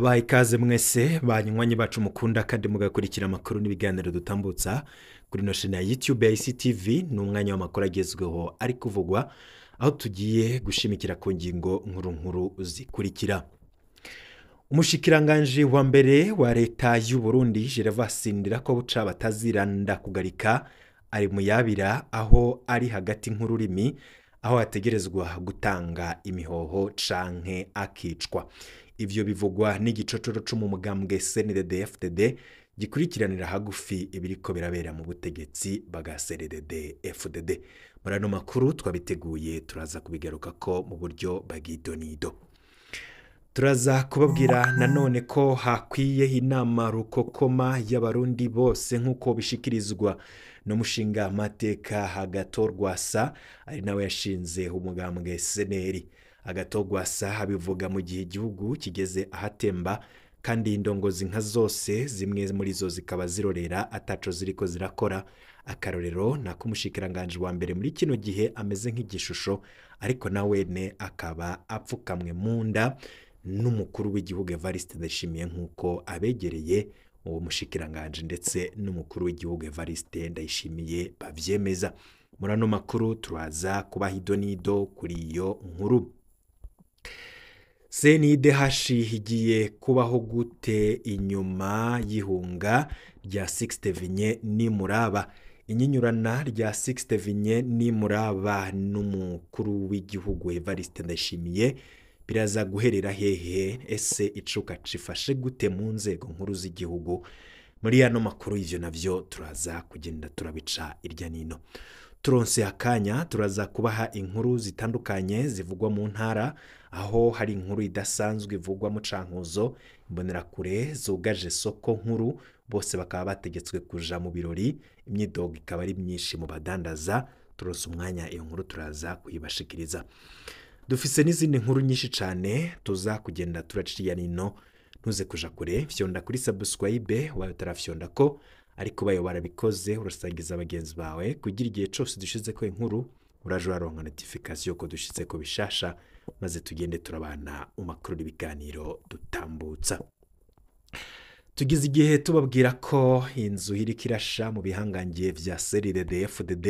Ndabaha ikaze mwese banywanyi bacu mukunda kandi mugakurikira amakuru n'ibiganiro dutambutsa kuri ino shene ya YouTube ya ICTV. Ni umwanya w'amakuru agezweho ari kuvugwa, aho tugiye gushimikira ku ngingo nkuru nkuru zikurikira. Umushikiranganji wa mbere wa leta y'u Burundi Gervais Ndirakobuca bataziranda kugarika ari muyabira, aho ari hagati nk'ururimi, aho ategerezwa gutanga imihoho canke akicwa. Ivyo bivugwa n'igicocoro co mu mugambwe CNDD-FDD gikurikiranira hagufi ibiriko birabera mu butegetsi bwa CNDD-FDD. Muri ano makuru twabiteguye turaza kubigarukako mu buryo bw'idonido. Turaza kubabwira nanone ko hakwiye inama rukokoma y'abarundi bose nk'uko bishikirizwa n'umushinga amateka Agathon Rwasa, ari nawe yashinze umugambwe SNL. Agathon Rwasa abivuga mu gihe igihugu kigeze ahatemba, kandi indongozi nka zose zimwe muri zo zikaba zirorera ataco ziriko zirakora. Akarorero nako umushikiranganji wa mbere muri kino gihe ameze nk'igishusho, ariko nawene akaba apfukamwe mu nda n'umukuru w'igihugu Evariste Ndayishimiye, nk'uko abegereye uwo mushikiranganje ndetse n'umukuru w'igihugu Evariste Ndayishimiye bavyemeza. Muri ano makuru turaza kubaha idonido kuri iyo nkuru. CNIDH igiye kubaho gute inyuma y'ihunga rya Sixte Vinye Nimuraba? Inyinyurana rya Sixte Vinye Nimuraba n'umukuru w'igihugu Evariste Ndayishimiye biraza guherera hehe? Ese icuka cifashe gute mu nzego nkuru z'igihugu? Muri ano makuru ivyo navyo turaza kugenda turabica irya nino. Turonse akanya turaza kubaha inkuru zitandukanye zivugwa mu ntara, aho hari inkuru idasanzwe ivugwa mu Cankuzo, imbonerakure zugaje soko nkuru, bose bakaba bategetswe kuja mu birori, imyidogo ikaba ari myinshi mu badandaza. Turonse umwanya iyo nkuru turaza kuyibashikiriza. Dufise n'izindi nkuru nyinshi cane tuza kugenda turaciya nino, ntuze kuja kure, fyonda kuri subscribe wayo utarafyonda ko, ariko bayo barabikoze urasangiza bagenzi bawe kugira igihe cose dushize ko inkuru uraje uraronka notification ko dushize ko bishasha, maze tugende turabana mu makuru n'ibiganiro dutambutsa. Tugize igihe tubabwira ko inzu iriko irasha mu bihangange vya CNDD-FDD,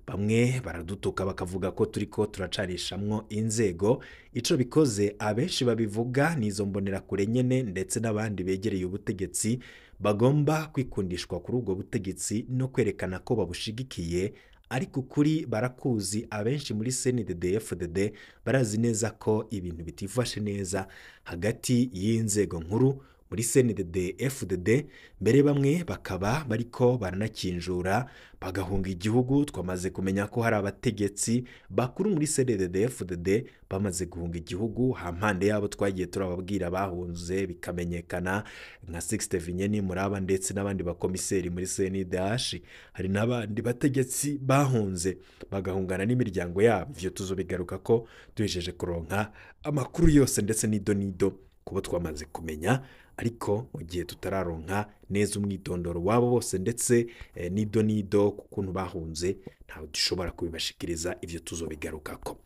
bamwe baradutuka bakavuga ko turiko turacarishamwo inzego. Ico bikoze abenshi babivuga nizo mbonerakure nyene ndetse n'abandi begereye ubutegetsi bagomba kwikundishwa kuri ubwo butegetsi no kwerekana ko babushigikiye, ariko kuri barakuzi abenshi muri CNDD-FDD barazi neza ko ibintu bitifashe neza hagati y'inzego nkuru muri CNDD-FDD, mbere bamwe bakaba bariko baranakinjura bagahunga igihugu. Twamaze kumenya ko hari abategetsi bakuru muri CNDD-FDD bamaze guhunga igihugu, hampande yabo twagiye turababwira bahunze bikamenyekana nka Sixte Vinye Nimuraba ndetse n'abandi bakomiseri muri CNIDH. Hari n'abandi bategetsi bahunze bagahungana n'imiryango yabo. Ivyo tuzobigaruka ko duhejeje kuronka amakuru yose ndetse n'idonido kubo twamaze kumenya, ariko mu gihe tutararonka neza umwidondoro wabo bose ndetse n'idonido kukuntu bahunze, ntawe dushobora kubibashikiriza, ivyo tuzobigarukako.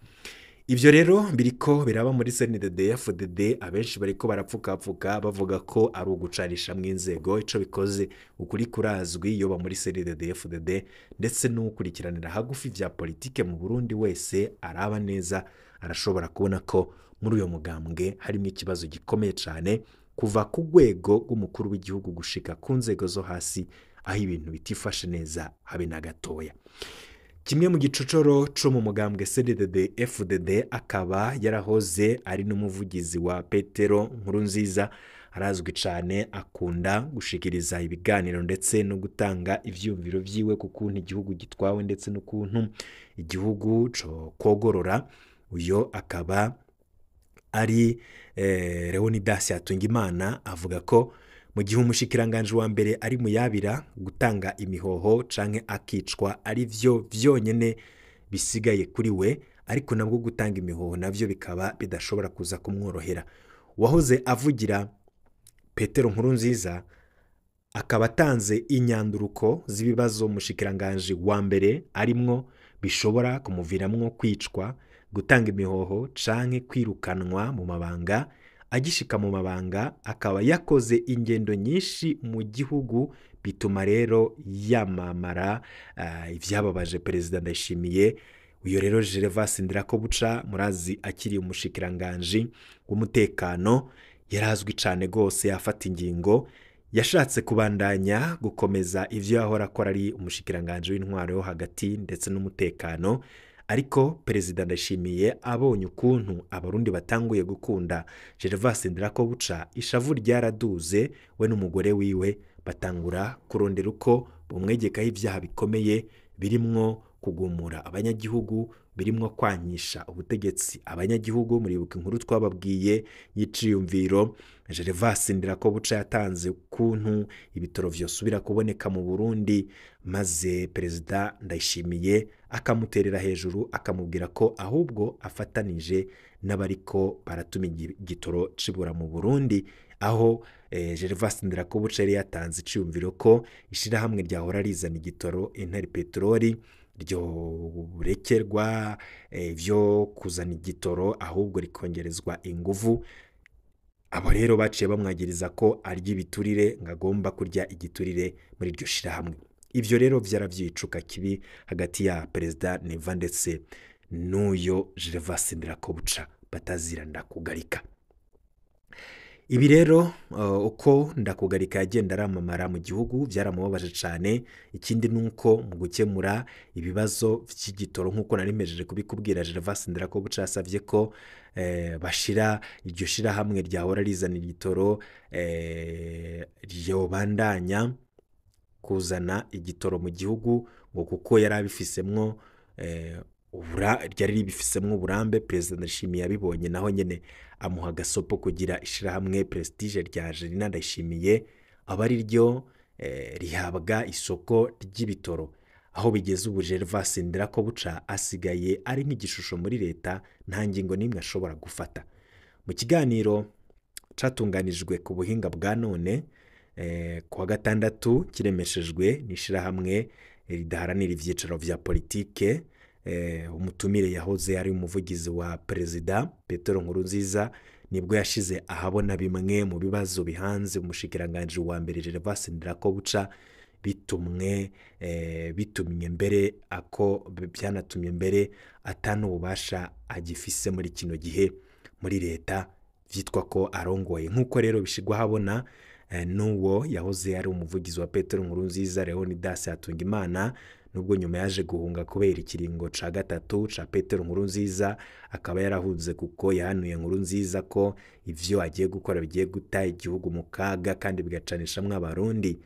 Ivyo rero biriko biraba muri CNDD-FDD, abenshi bariko barapfukapfuka bavuga ko ari ugucarisha mw'inzego. Ico bikoze ukuri kurazwi yoba muri CNDD-FDD ndetse n'ukurikiranira hagufi vya politike mu Burundi wese araba neza arashobora kubona ko muri uyo mugambwe harimo ikibazo gikomeye cane, kuva ku rwego rw'umukuru w'igihugu gushika ku nzego zo hasi, aho ibintu bitifashe neza habe na gatoya. Kimwe mu gicocoro co mu mugambwe CNDD-FDD, akaba yarahoze ari n'umuvugizi wa Petero Nkurunziza, arazwi cane, akunda gushikiriza ibiganiro ndetse no gutanga ivyumviro vyiwe ku kuntu igihugu gitwawe ndetse n'ukuntu igihugu co kogorora. Uyo akaba ari Leonidas Hatungimana, avuga ko mu gihe umushikiranganji wa mbere ari muyabira, gutanga imihoho canke akicwa ari vyo vyonyene bisigaye kuri we, ariko nabwo gutanga imihoho navyo bikaba bidashobora kuza kumworohera. Uwahoze avugira Petero Nkurunziza akaba atanze inyanduruko z'ibibazo umushikiranganji wa mbere arimwo bishobora kumuviramwo kwicwa, gutanga imihoho canke kwirukanwa mu mabanga, Agishika mu mabanga akaba yakoze ingendo nyinshi mu gihugu, bituma rero yamamara, ivyababaje Perezida Ndayishimiye. Uyo rero Gervas Ndirakobuca murazi akiri umushikiranganji w'umutekano yarazwi cane gose, afata ingingo yashatse kubandanya gukomeza ivyo yahora akora ari umushikiranganji w'intwaro yo hagati ndetse n'umutekano. Ariko Perezida Ndayishimiye abonye ukuntu abarundi batanguye gukunda Gervas Ndirakobuca, ishavu ryaraduze, we n'umugore wiwe batangura kurondera uko bumwegekaho ivyaha bikomeye birimwo kugumura abanyagihugu, birimwo kwankisha ubutegetsi abanyagihugu. Muribuka inkuru twababwiye y'iciyumviro Gervas Ndirakobuca yatanze ukuntu ibitoro vyosubira kuboneka mu Burundi, maze Perezida Ndayishimiye akamuterera hejuru akamubwira ko ahubwo afatanije n'abariko baratuma igitoro cibura mu Burundi, aho Gervas Ndirakobuca yari yatanze iciyumviro ko ishirahamwe ryahora rizana igitoro Interpetroli ryorekerwa ivyo kuzana igitoro ahubwo rikongerezwa inguvu. Abo rero baciye bamwagiriza ko arya ibiturire, ngo agomba kurya igiturire muri iryo shirahamwe. Ivyo rero vyaravyicuka kibi hagati ya Perezida Neva ndetse n'uyo Gervas Ndirakobuca batazira Ndakugarika. Ibi rero uko Ndakugarika yagenda aramamara mu gihugu byaramubabaje cane. Ikindi nuko mu gukemura ibibazo vy'igitoro nk'uko nari mpejeje kubikubwira, Gervas Ndirakobuca yasavye ko bashira iryo shirahamwe ryahora rizana igitoro ryobandanya kuzana igitoro mu gihugu, ngo kuko yari abifisemwo ryari ribifisemwo uburambe. Perezida Ndayishimiye yabibonye naho nyene amuha agasopo kugira ishirahamwe Prestige rya Angelina Ndayishimiye aba ari ryo rihabwa isoko ry'ibitoro. Aho bigeze ubu Gervas Ndirakobuca asigaye ari nk'igishusho muri leta, nta ngingo n'imwe ashobora gufata. Mu kiganiro catunganijwe ku buhinga bwa none kuwa gatandatu kiremeshejwe n'ishirahamwe ridaharanira ivyicaro vya politike, umutumire yahoze ari umuvugizi wa Perezida Petero Nkurunziza, nibwo yashize ahabona bimwe mu bibazo bihanze umushikiranganji wa mbere Gervas Ndirakobuca, bitumwe bitumye mbere ako byanatumye mbere atanu ububasha agifise muri kino gihe muri leta vyitwa ko arongoye. Nk'uko rero bishigwa habona n'uwo yahoze ari umuvugizi wa Petero Nkurunziza Leonidas Hatungimana, nubwo nyuma yaje guhunga kubera ikiringo ca gatatu ca Petero Nkurunziza, akaba yarahunze kuko yahanuye Nkurunziza ko ivyo agiye gukora bigiye guta igihugu mu kaga kandi bigacanishamwo abarundi.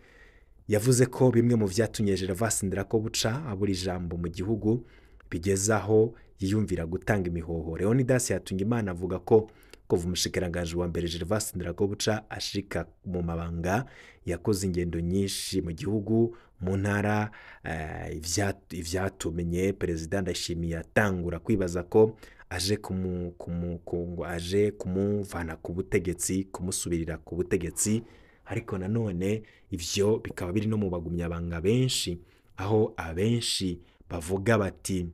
Yavuze ko bimwe mu vyatumye Gervas Ndirakobuca abura ijambo mu gihugu bigezaho yiyumvira gutanga imihoho. Leonidas Hatungimana avuga ko kuva umushikiranganji wa mbere Gervas Ndirakobuca ashika mu mabanga yakoze ingendo nyinshi mu gihugu, mu ntara, ivyatumye Perezida Ndayishimiye atangura kwibaza ko aje aje kumuvana ku butegetsi, kumusubirira ku butegetsi. Ariko nanone ivyo bikaba biri no mu bagumyabanga benshi, aho abenshi bavuga bati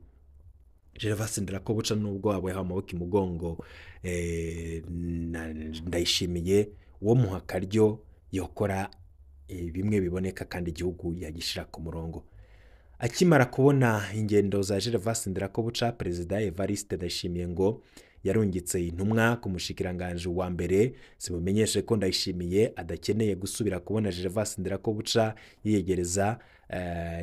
Gervas Ndirakobuca nubwo aboyeho amaboko imugongo Ndayishimiye, uwo muha akaryo yokora bimwe biboneka kandi igihugu yagishira ku murongo. Akimara kubona ingendo za Gervas Ndirakobuca, Perezida Evariste Ndayishimiye ngo yarungitse intumwa ku mushikiranganji wa mbere zimumenyeshe ko Ndayishimiye adakeneye gusubira kubona Gervas Ndirakobuca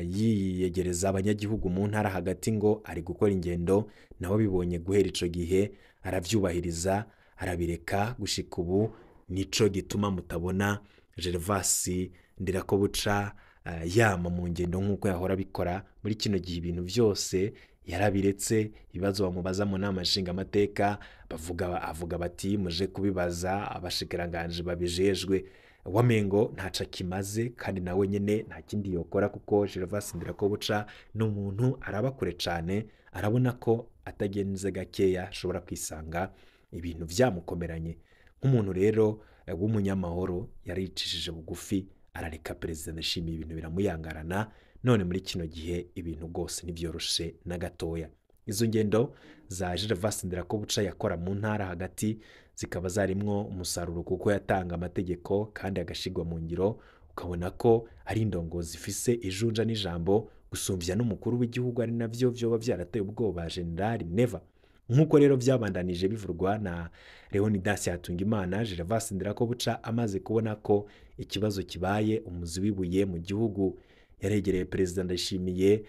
yiyegereza abanyagihugu mu ntara hagati, ngo ari gukora ingendo. Nawe bibonye guhera ico gihe aravyubahiriza, arabireka gushika ubu. Nico gituma mutabona Gervas Ndirakobuca yama mu ngendo nk'uko yahora abikora muri kino gihe. Ibintu vyose yarabiretse. Ibibazo bamubaza mu nama nshingamateka avuga bati muje kubibaza abashikiranganje babijejwe, wamengo ntaco akimaze kandi nawe nyene nta kindi yokora, kuko Gervas Ndirakobuca ni umuntu araba kure cane, arabona ko atagenze gakeya ashobora kwisanga ibintu vyamukomeranye. Nk'umuntu rero w'umunyamahoro yaricishije bugufi, arareka Perezida Ndayishimiye ibintu biramuyangarana. None muri kino gihe ibintu rwose ntibyoroshe na gatoya. Izo ngendo za Gervas Ndirakobuca yakora mu ntara hagati zikaba zarimwo umusaruro, kuko yatanga amategeko kandi agashigwa mu ngiro, ukabona ko ari indongozi ifise ijunja n'ijambo gusumvya n'umukuru w'igihugu, ari navyo vyoba vyarateye ubwoba General Neva. Nk'uko rero vyabandanije bivurwa na Leonidas Hatungimana, Gervas Ndirakobuca amaze kubona ko ikibazo kibaye umuzi w'ibuye mu gihugu, yaregereye Perezida Ndayishimiye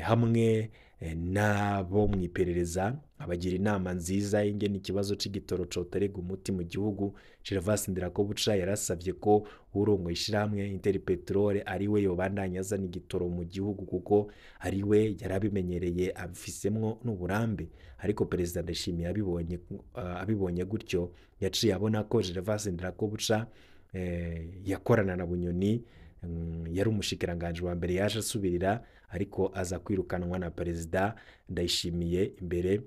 hamwe n'abo mu iperereza, abagira inama nziza y'ingene ikibazo c'igitoro coterega umuti mu gihugu. Gervas Ndirakobuca yarasavye ko urongoye ishirahamwe Interpetrol ari we yobandanya azana igitoro mu gihugu, kuko ari we yarabimenyereye abifisemwo n'uburambe. Ariko Perezida Ndayishimiye abibonye gutyo, yaciye abona ko Gervas Ndirakobuca yakorana na Bunyoni, yari umushikiranganje wa mbere yaje asubirira, ariko aza kwirukanwa na Perezida Ndayishimiye imbere,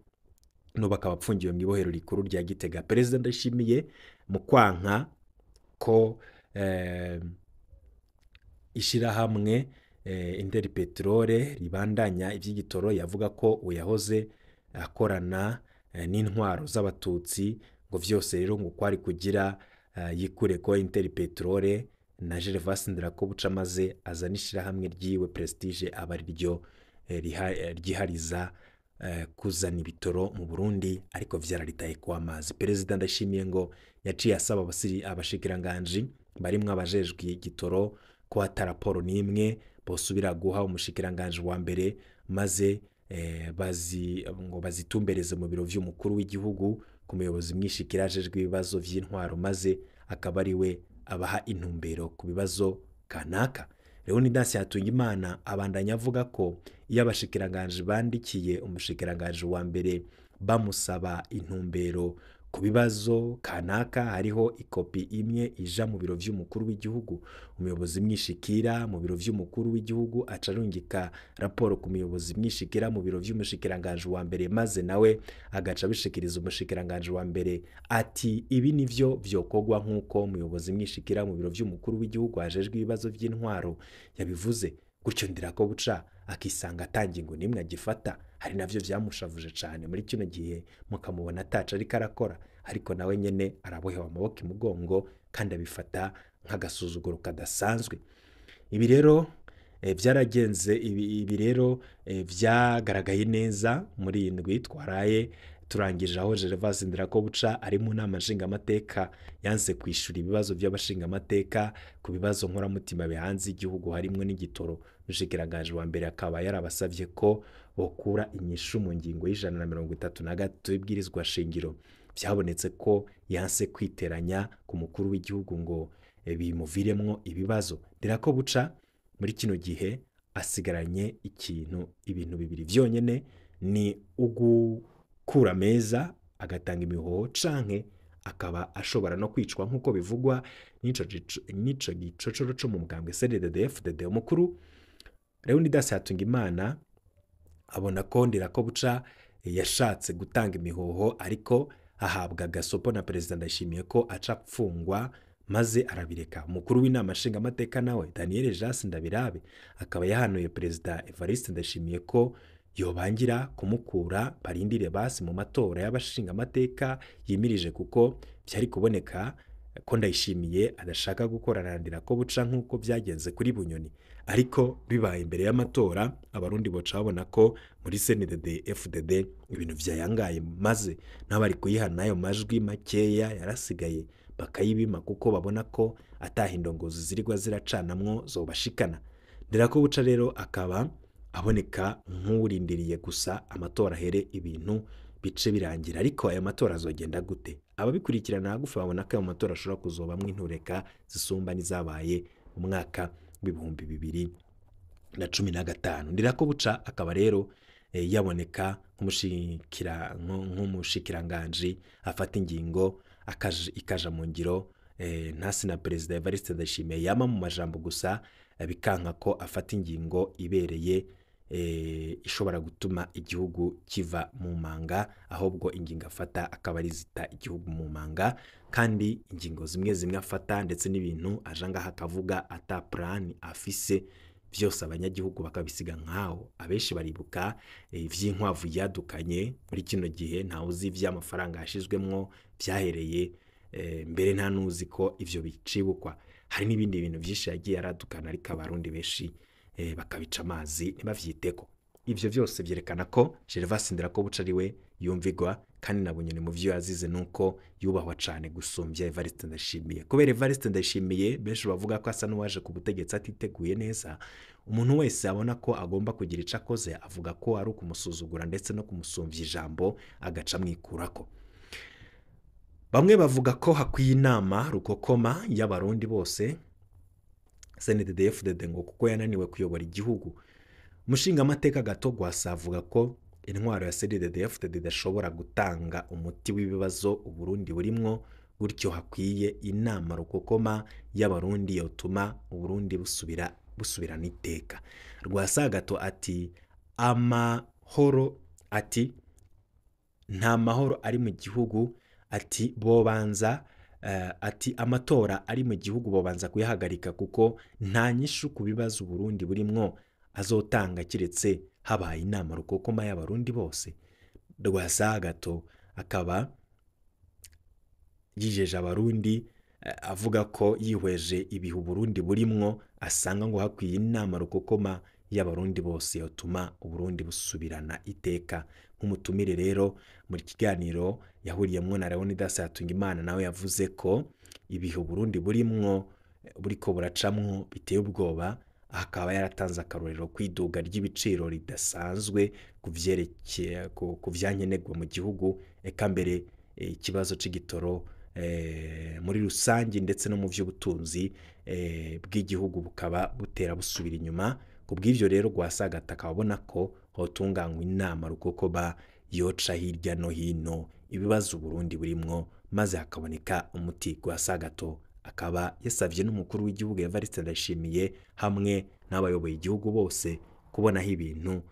n'ubu akaba apfungiwe mu ibohero rikuru rya Gitega. Perezida Ndayishimiye mu kwanka ko ishirahamwe Interpetrol ribandanya ivy'igitoro, yavuga ko uyahoze akorana n'intwaro z'abatutsi, ngo vyose rero ngo kwari kugira yikure ko Interpetrol na Gervas Ndirakobuca, maze azana ishirahamwe ryiwe Prestige, aba ari ryo ryihariza kuzana ibitoro mu Burundi, ariko vyararitaye ku amazi. Perezida Ndayishimiye ngo yaciye asaba abashikiranganji barimwo abajejwe igitoro ko ata raporo n'imwe bosubira guha umushikiranganje wa mbere, maze ngo bazitumbereze mu biro vy'umukuru w'igihugu ku muyobozi mwishikira ajejwe ibibazo vy'intwaro, maze akaba ari we abaha intumbero ku bibazo kanaka. Leonidas Hatungimana abandanya avuga ko iyo abashikiranganje bandikiye umushikiranganje wa mbere bamusaba intumbero ku bibazo kanaka, hariho ikopi imwe ija mu biro vy'umukuru w'igihugu. Umuyobozi mwishikira mu biro vy'umukuru w'igihugu aca arungika raporo ku muyobozi mwishikira mu biro vy'umushikiranganje wa mbere, maze nawe agaca abishikiriza umushikiranganje wa mbere ati ibi nivyo vyokorwa nk'uko umuyobozi mwishikira mu biro vy'umukuru w'igihugu ajejwe ibibazo vy'intwaro yabivuze. Gutyo Ndirakobuca akisanga atangingo nimwe agifata. Hari navyo vyamushavuje cane muri kino gihe, mukamubona ataca ariko arakora, ariko nawe nyene arabohewe amaboko imugongo kandi abifata nk'agasuzuguro kadasanzwe. Ibi rero vyaragenze, ibi rero vyagaragaye neza muri iyi ndwi twaraye turangije, aho Gervas Ndirakobuca ari mu nama nshingamateka yanse kwishura ibibazo by'abashingamateka ku bibazo nkoramutima bihanze igihugu harimwo n'igitoro. Umushikiranganje wa mbere akaba yarabasavye ko bokura inyishu mu ngingo y'133 y'ibwirizwa shingiro. Vyabonetse ko yanse kwiteranya ku mukuru w'igihugu ngo bimuviremwo ibibazo. Ndirakobuca muri kino gihe asigaranye ibintu bibiri vyonyene, ni ugukura meza agatanga imihoho, canke akaba ashobora no kwicwa nk'uko bivugwa n'ico gicocoro co mu mugambwe CNDD-FDD. Umukuru Leonidas Hatungimana abona ko Ndirakobuca yashatse gutanga imihoho, ariko ahabwa gasopo na Perezida Ndayishimiye ko aca apfungwa, maze arabireka. Umukuru w'inama nshingamateka nawe Daniel Jas Ndabirabe akaba yahanuye Perezida Evariste Ndayishimiye ko yobangira kumukura barindire basi mu matora y'abashingamateka yimirije, kuko byari kuboneka ko Ndayishimiye adashaka gukorana na Ndirakobuca nk'uko byagenze kuri Bunyoni. Ariko bibaye imbere y'amatora, abarundi boca babona ko muri CNDD FDD ibintu vyayangaye, maze n'abari kuyihana ayo majwi makeya yarasigaye bakayibima, kuko babona ko ataha indongozi zirirwa ziracanamwo zobashikana. Ndirakobuca rero akaba aboneka nk'urindiriye gusa amatora ahere ibintu bice birangira. Ariko aya matora azogenda gute? Ababikurikirana hagufi babona ko ayo matora ashobora kuzobamwo intureka zisumba n'izabaye mu mwaka w'2015. Ndirakobuca akaba rero yaboneka nk'umushikiranganje afata ingingo ikaja mu ngiro, ntasi na Perezida Evariste Ndayishimiye yama mu majambo gusa, bikanka ko afata ingingo ibereye ishobora gutuma igihugu kiva mu manga, ahubwo ingingo afata akaba ari zita igihugu mu manga. Kandi ingingo zimwe zimwe afata ndetse n'ibintu aja ngaha akavuga ata plan afise, Vyose abanyagihugu bakabisiga nkaho. Abenshi baribuka ivy'inkwavu yadukanye muri kino gihe, ntawe uzi ivy'amafaranga yashizwemwo vyahereye, mbere nta nuzi ko ivyo bicibukwa. Hari n'ibindi bintu vyinshi yagiye aradukana, ariko abarundi benshi bakabica amazi ntibavyiteko. Ivyo vyose vyerekana ko Gervas Ndirakobuca ari we yumvigwa, kandi na Bunyoni mu vyo yazize nuko yubahwa cane gusumbya Evariste Ndayishimiye. Kubera Evariste Ndayishimiye benshi bavuga ko asa n'uwaje ku butegetsi atiteguye neza, umuntu wese abona ko agomba kugira ico akoze avuga ko ari ukumusuzugura ndetse no kumusumvya ijambo, agaca amwikurako. Bamwe bavuga ko hakwiye inama rukokoma y'abarundi bose, CNDD-FDD ngo kuko yananiwe kuyobora igihugu. Umushingamateka Gato Rwasa avuga ko intwaro ya CNDD-FDD idashobora gutanga umuti w'ibibazo Uburundi burimwo, gutyo hakwiye inama rukokoma y'abarundi yotuma Uburundi busubirana iteka. Rwasa Gato ati amahoro, ati nta mahoro ari mu gihugu, ati bobanza ati amatora ari mu gihugu bobanza kuyahagarika kuko nta nyishu ku bibazo Uburundi burimwo azotanga kiretse habaye inama rukokoma y'abarundi bose. Rwasa Gato akaba yijeje abarundi avuga ko yihweje ibihe Uburundi burimwo asanga ngo hakwiye inama rukokoma y'abarundi bose yotuma Uburundi busubirana iteka. Nk'umutumire rero muri kiganiro yahuriyemwo na Leonidas Hatungimana, nawe yavuze ko ibihe Uburundi burimwo buriko buracamwo biteye ubwoba, akaba yaratanze akarorero kwiduga ry'ibiciro ridasanzwe kuvyerekeye ku vyankenerwa mu gihugu, eka mbere ikibazo c'igitoro muri rusangi ndetse no mu vy'ubutunzi bw'igihugu bukaba butera busubira inyuma. Kubw'ivyo rero Rwasagata akaba abona ko hotunganywa inama rukokoma yoca hirya no hino ibibazo Uburundi burimwo maze hakaboneka umuti. Rwasagato akaba yasavye n'umukuru w'igihugu Evariste Ndayishimiye hamwe n'abayoboye igihugu bose kubonaho ibintu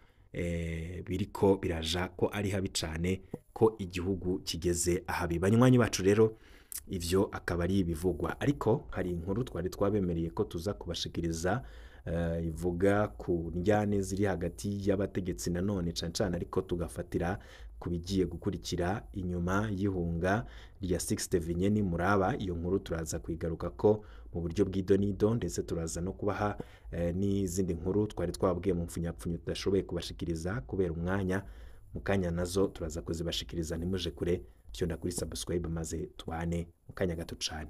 biriko biraja ko ari habi cane, ko igihugu kigeze ahabi. Banywanyi bacu rero ivyo akaba ari ibivugwa, ariko hari inkuru twari twabemereye ko tuza kubashikiriza ivuga ku njyane ziri hagati y'abategetsi nanone cane cane, ariko tugafatira ku bigiye gukurikira inyuma y'ihunga rya Sixte Vinyeni Muraba. Iyo nkuru turaza kuyigaruka ko mu buryo bw'idonido, ndetse turaza no kubaha n'izindi nkuru twari twabwiye mu mfunyapfunyo tudashoboye kubashikiriza kubera umwanya. Mu kanya nazo turaza kuzibashikiriza, ntimuje kure, fyonda kuri subscribe maze tubane mu kanya gato cane.